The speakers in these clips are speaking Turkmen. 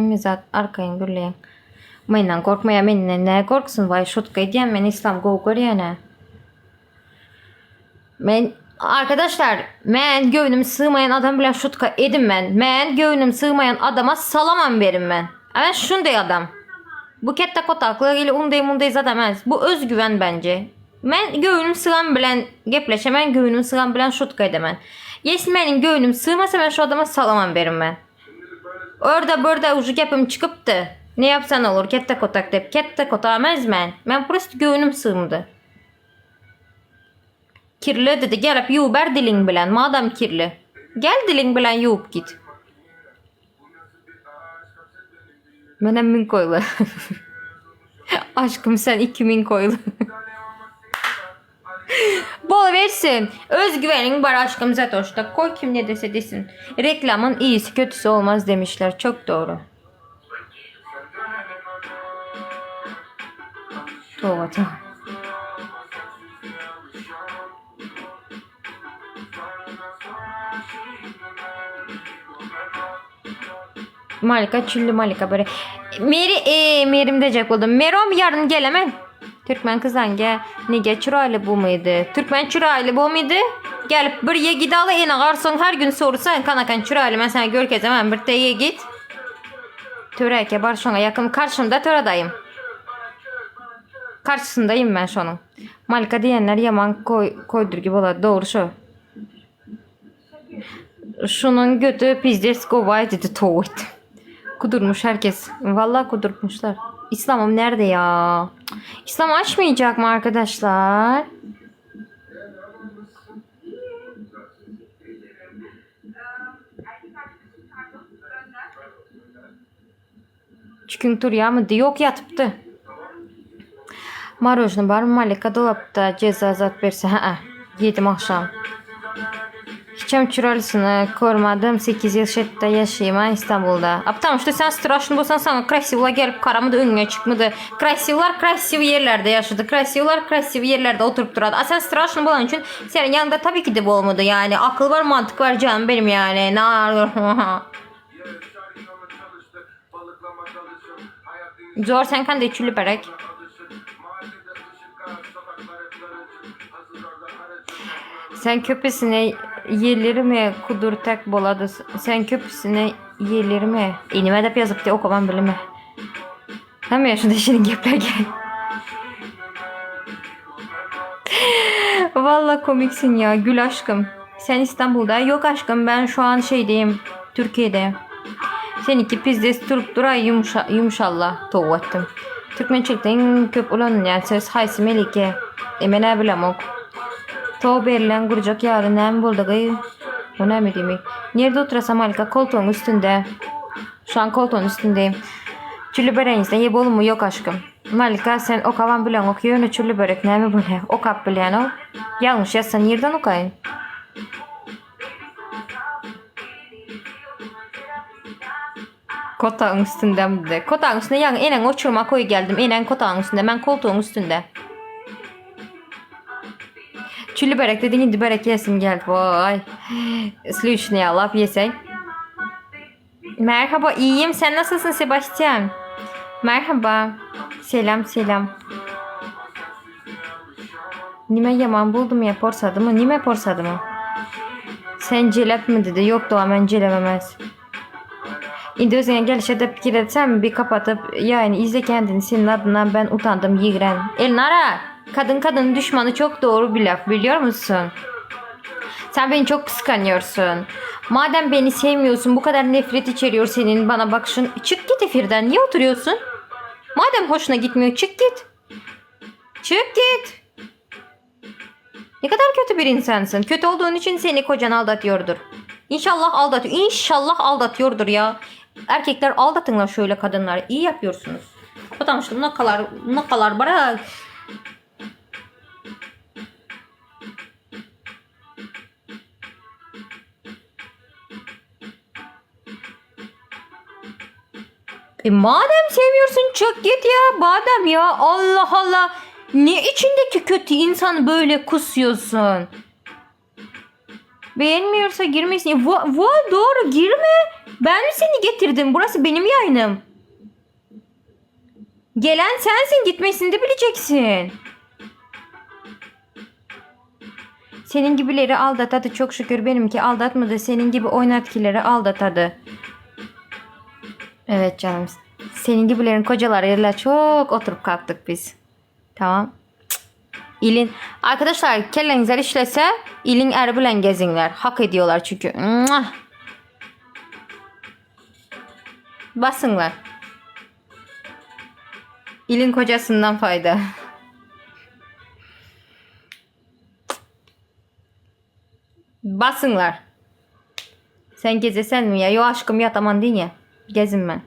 Hemme zat arkaýyn gürleýäň. Menden gorkmaýa menden nä gorksun waý şutka edýän men islam gowy görýänä. Men arkadaşlar men göwnüm sygmaýan adam bilen şutka edinmen. Men göwnüm sygmaýan adama salamam berinmen. Men şunday adam. Bu ketde kotaklyk ili unday munday zat emez. Bu özgüven bence. Men göwnüm sygan bilen gepleşemen, göwnüm sygan bilen şutka edemen. Ýesi meniň göwnüm sygmasa men şu adama salamam berinmen. Orda burda uje gepim çykypdy. Ne yapsan olur ketde kotak dep. Ketde kotak emez men. Men prosto göwnüm sygmdy. Kirli dedi. Gelip ýuwber diliň bilen. Madam kirli. Gel diliň bilen ýuwup git. Menem min koýly. Aşkym sen 2000 koýly. Bol versin. Özgüveniň bar aşkym Zatoşda. Koy kim ne dese desin. Reklamın iyisi kötüsü olmaz demişler. Çok doğru. Toba toba. Malika çüllü Malika böyle. Meri e, Merim diyecek oldum. Merom yarın gelemem. Türkmen kızan ge nege çıraylı bu muydu? Türkmen çıraylı bu muydu? Gelip bir ye git alı ene garson her gün sorsan kanakan çıraylı ben sana görkezemem bir de ye git. Töreke bar şoňa yakın karşımda töredayım. Karşısındayım ben şonun. Malika diýenler ýaman koý koýdurgy bolar dogry şo. Şunuň göti pizdes gowaý dedi towet. Kudurmuş herkes. Vallahi kudurtmuşlar. İslam'ım nerede ya? İslam açmayacak mı arkadaşlar? Çüküň turýamydy? Ýok ýatypdy. Marožny barmy Malika dolapda jeza zat berse hä ýedim agşam. Hiçem çüralsyny körmadim 8 ýyl şetde ýaşaýman İstanbulda. A потому что sen straşny bolsaň saňa krasiwlar gelip garamady öňüňe çykmady. Krasiwlar krasiw ýerlerde ýaşady. Krasiwlar krasiw ýerlerde oturyp durady. A sen straşny bolan üçin seniň ýanyňda tabii ki de bolmady. Yani akyl bar mantyk bar janym benim yani. Zor sen kendi çülü berek. Sen köpüsine yerleri mi kudur tek boladı. Sen köpüsine yerleri mi? Inime dep yazıp okumam bilime. Hem yaşında şimdi gepler gel. Vallahi komiksin ya Gül aşkım. Sen İstanbul'da. Yok aşkım ben şu an şeydeyim. Türkiye'de. Seninki pizdes turup duray yumuşa, yumuşallah towatdym. Türkmençilikde iň köp ulanylýan söz haýsy Melike? E men-ä bilemok. Tow berlen gurjak ýaly näme boldy gyz? O näme diýmek? Nirde oturasam Malika koltugyň üstünde. Şu an koltugyň üstündeyim. Çülli böregiňizden ýe bolmy ýok aşkym. Malika sen okabam bileňok ýöne çülli börek näme bolýa? Okap bilýänok. Ýalňyş ýazsa nirden okaýyn? Kotagyň üstündemdi. Kotagyň üstünde ýaňy eneň oçurma koý geldim. Eneň kotagyň üstünde, men koltugyň üstünde. Çülli börek dediň indi börek ýesim geldi. Voý. Slüşni alap ýeseň. Merhaba iyiyim. Sen nasılsın Sebastian? Merhaba. Selam selam. Nime yaman buldum ya porsadı mı? Nime porsadı mı? Sen celep mi dedi? Yok doğa ben celememez. İndi özüne gelişe de pikir etsem bir kapatıp yani izle kendini senin adından ben utandım yigren. Elnara kadın kadının düşmanı çok doğru bir laf biliyor musun? Sen beni çok kıskanıyorsun. Madem beni sevmiyorsun bu kadar nefret içeriyor senin bana bakışın. Çık git efirden niye oturuyorsun? Madem hoşuna gitmiyor çık git. Çık git. Ne kadar kötü bir insansın. Kötü olduğun için seni kocan aldatıyordur. İnşallah aldatıyor. İnşallah aldatıyordur ya. Erkekler aldatınlar şöyle kadınları. İyi yapıyorsunuz. Потому что mnokalar, mnokalar bara E madem sevmiyorsun çık git ya badem ya Allah Allah. Ne içindeki kötü insanı böyle kusuyorsun? Beğenmiyorsa girmesin. Va, va doğru girme. Ben mi seni getirdim? Burası benim yayınım. Gelen sensin gitmesini de bileceksin. Senin gibileri aldatadı çok şükür benimki aldatmadı. Senin gibi oynatkileri aldatadı. Evet canım. Senin gibilerin kocalarıyla çok oturup kalktık biz. Tamam. Cık. İlin. Arkadaşlar kellenizler işlese ilin eri bilen gezinler. Hak ediyorlar çünkü. Mwah. Basınlar. İlin kocasından fayda. Basınlar. Sen gezesen mi ya? Yo aşkım yat aman deyin ya. Gezin ben.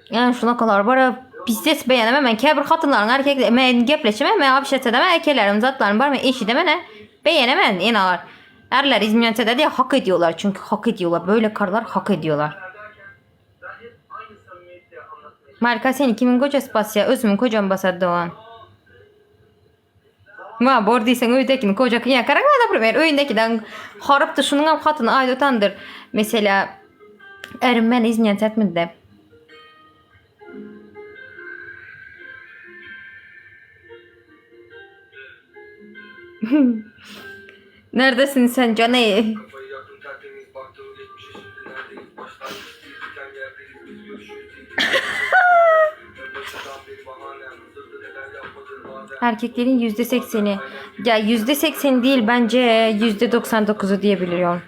Yani şuna kadar bara pis beğenemem ben. Kebir kadınların erkek ben gepleşemem ben abşete deme erkeklerim zatlarım var mı eşi deme ne beğenemem en ağır. Erler İzmir'de de hak ediyorlar çünkü hak ediyorlar. Böyle karılar hak ediyorlar. Marka seni kimin kocası bas ya? Özümün kocam basar Doğan. Ma bor deysen öydekini koca ya karakter da primer öýündekiden harıptı şunun ham hatını aydotandır. Mesela erim ben izniyen etmedi de. Neredesin sen Caney? Kafayı yaktım tertemiz baktım geçmişe şimdi neredeyiz Başlangıç değil biten yerdeyiz biz görüşürüz En başından beri bahanem hazırdı neler yapmadın madem Erkeklerin %80'i. Ya %80 değil bence %99'u diyebiliyorum.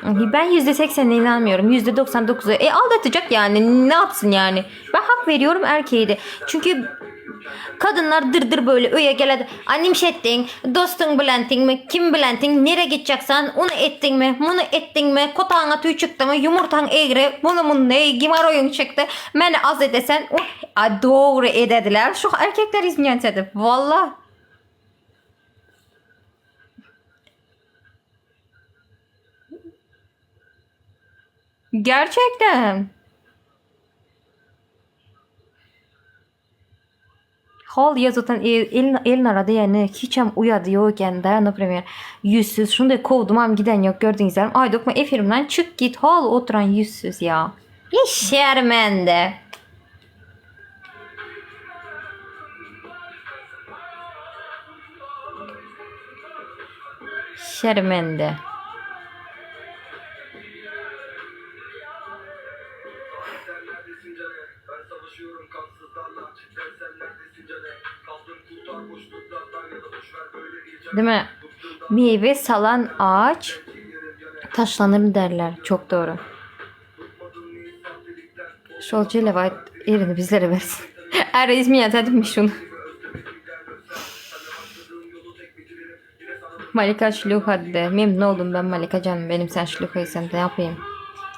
Ben %80'ine inanmıyorum. %99'u. E aldatacak yani. Ne yapsın yani? Ben hak veriyorum erkeğe de. Çünkü kadınlar dırdır böyle öye geledi. Annem şey ettin, dostun bilentin mi, kim bilentin, nereye gideceksen onu ettin mi, bunu ettin mi, kotağına tüy çıktı mı, yumurtan eğri, bunu bunu ne, gimaroyun çıktı, beni az edesen, oh, a, doğru edediler. Şu erkekler izmeyen edip, valla. Gerçekten. Hol yazıtan el, el, Elnara diyeni hiç hem uyadı yokken da например yüzsüz şunu kovdum am giden yok gördüğünüz yerim. Ay dokma efirimden çık git hol oturan yüzsüz ya. Şermende. Şermende. Sen neredesin cane ben savaşıyorum kansızlarla Ben sen neredesin cane kaldım kurtar boşluklardan ya da boşver böyle diyeceğim Değil mi? Meyve salan ağaç taşlanır derler. Çok doğru. Şolcu Levent yerini bizlere versin. Er izmiyet etmiş şunu. Malika Şluha de. Memnun oldum ben Malika canım. Benim sen Şluha'ysan ne yapayım?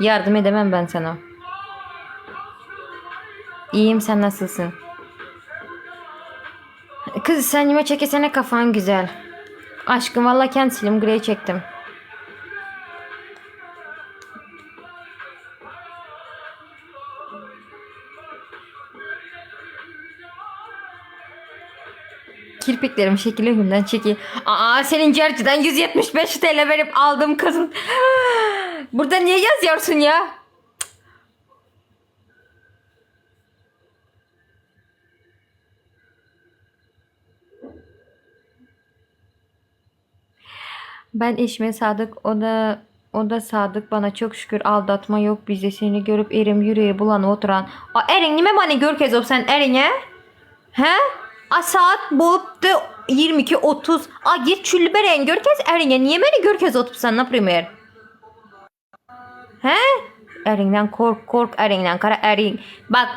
Yardım edemem ben sana. İyiyim sen nasılsın? Kız sen yeme çekesene kafan güzel. Aşkım valla kendilim grey çektim. Kirpiklerim şekil önümden çekil. Aa senin cerciden 175 TL verip aldım kızım. Burada niye yazıyorsun ya? Ben eşime sadık, o da o da sadık bana çok şükür aldatma yok bizde seni görüp erim yüreği bulan oturan. A erin nime bana gör kez sen erine? He? A saat bolupdu 22.30. A git çüllü beren gör kez erine. Niye beni gör kez otup sen naprimer? He? Erinden kork kork erinden kara erin. Bak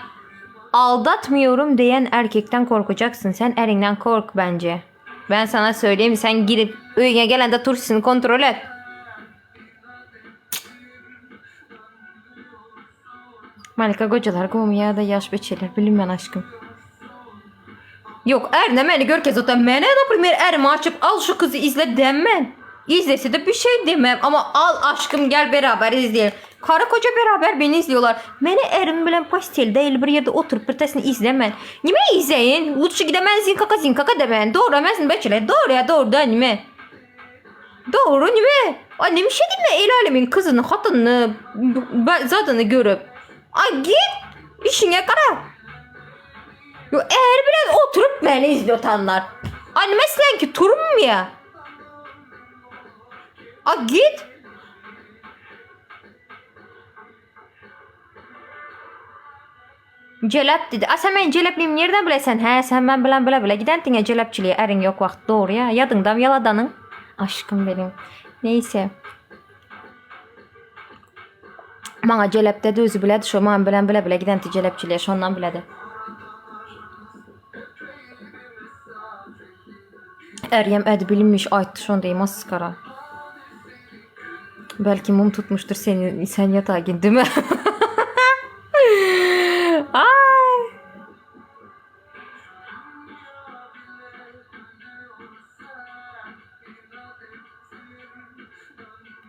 aldatmıyorum diyen erkekten korkacaksın. Sen erinden kork bence. Ben sana söyleyeyim sen girip üyüne gelen de turşusunu kontrol et. Malika kocalar ya da yaş beçeler bilinmem aşkım. Yok er ne meni gör kez zaten mene например erimi açıp al şu kızı izle demem. İzlese de bir şey demem ama al aşkım gel beraber izleyelim. Karı koca beraber beni izliyorlar. Mene erim bilen pastel değil bir yerde oturup bir tasını izlemen. Nime izleyin? Lütfü gidemezsin kaka zin kaka demen. Doğru emezsin beçele. Doğru ya doğru da nime. Doğru nime? Ay neme şey diýme el alemin kyzyny, hatynyny, zadyny görüp. Ay git işiňe gara. Yo är bilen oturyp meni izletanlar. Ay nime isleýän ki turmmy? Ay git. Jelep dedi. A sen meni jelepliyim nereden bilesen? He sen ben bilen bile bile giden diňe jelepçiliğe äriň yok wagt dogry ya. Yadyňdam ýaladanyň. Aşkym benim. Neyse. Maňa jelep dedi özü biledi şo maňa bilen bile bile giden jelepçiliğe şondan biledi. Eryem edi bilinmiş aýtdy şonda maskara. Belki mum tutmuştur seni sen yatağa gir değil mi? Ay.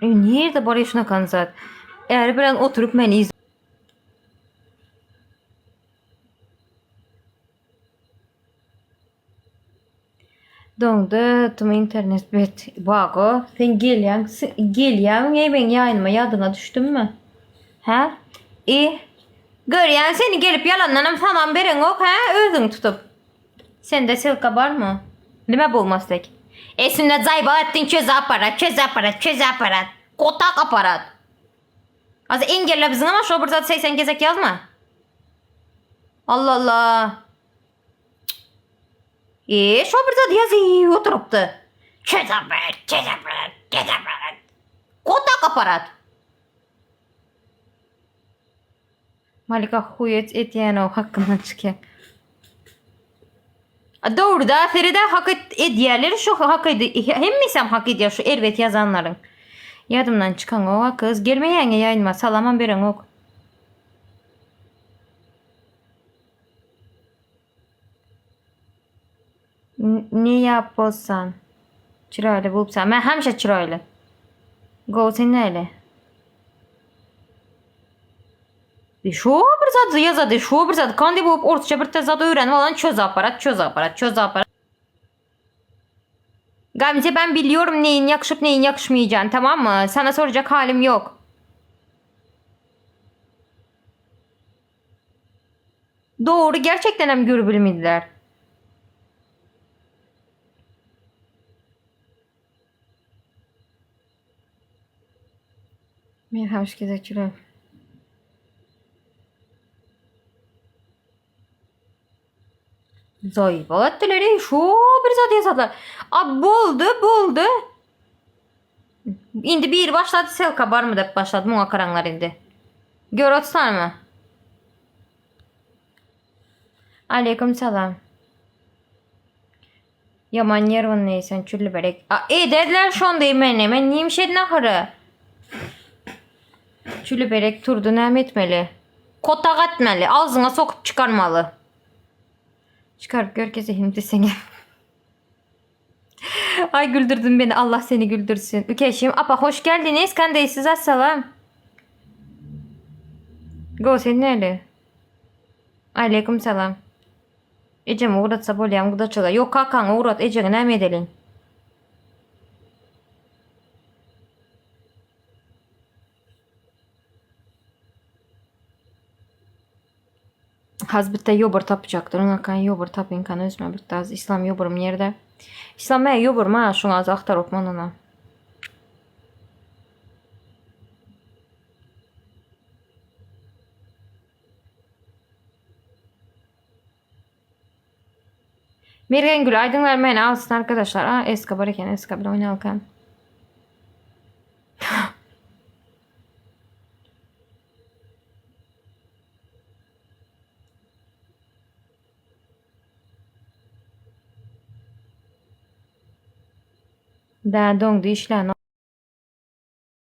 E, Nirede barýa şunakan zat? Äri bilen oturyp meni iz Doňdy tüm internet bet. Bago, sen gelýäň, gelýäň eý meň ýaýynyma ýadyňa düşdümmi? Hä? I Görýän seni gelip ýalandanam salam bereňok hä özüňi tutup. Sende silka barmy? Nime bolmaz tek. Esimde zaýbal etdiň çöz aparat, çöz aparat, çöz aparat. Kotak aparat. Az engelle biziň ama şo bir zat 80 gezek ýazma. Allah Allah. E, şo bir zat ýazyp oturypdy. Çöz aparat, çöz aparat, çöz aparat. Kotak aparat. Malika huýet edýän o hakkyndan çykýar. Dogry da Feride hak et, edýärler şu hak edi hemmesem hak edýär şu erbet ýazanlaryň. Ýadymdan çykan o kız gelmeýäňe ýaýynma salamam bereňok. Ne ýap bolsan? Çyraýly bolupsan. Men hemişe çyraýly. Gowy sen näle? E, Şu bir zat yazady, şu bir zat kandi bolup orsça bir zat öwrenip alan çöz aparat, çöz aparat, çöz aparat. Gamze ben biliyorum neyin yakışıp neyin yakışmayacağını tamam mı? Sana soracak halim yok. Doğru gerçekten hem görübilmediler. Men hoş gezekçiler. Zaýyp etdiler ey şu bir zat ýasadylar. A boldy boldy. Indi bir başlady selka barmy dep başlady muňa karaňlar indi. Gör otsarmy? Aleyküm salam. Ýaman nerwnyý sen çülli berek. A ederler şonda meni. Men neymiş edin ahyry? Çülli berek turdu näme etmeli? Kotak etmeli. Ağzına sokup çıkarmaly. Çıkarıp gör kezehim desene. Ay güldürdün beni. Allah seni güldürsün. Ükeşim. Apa hoş geldiniz. Kandeysiz assalam. Go sen nerede? Aleyküm selam. Ejemi ugratsa bolýamy gudaçyga? Ýok kakaňy ugrat ejeňi näme edeliň? Haz bitte ýobur tapjakdyr. Akan ýobur tapyn kan özüme bitte az İslam ýoburum nerde? İslam men ýoburum ha şuňa az aktaryp manana. Mergengül aýdyňlar meni alsyn arkadaşlar. A Eska bar eken Eska bilen oýnalkan. Da doňdy işlän.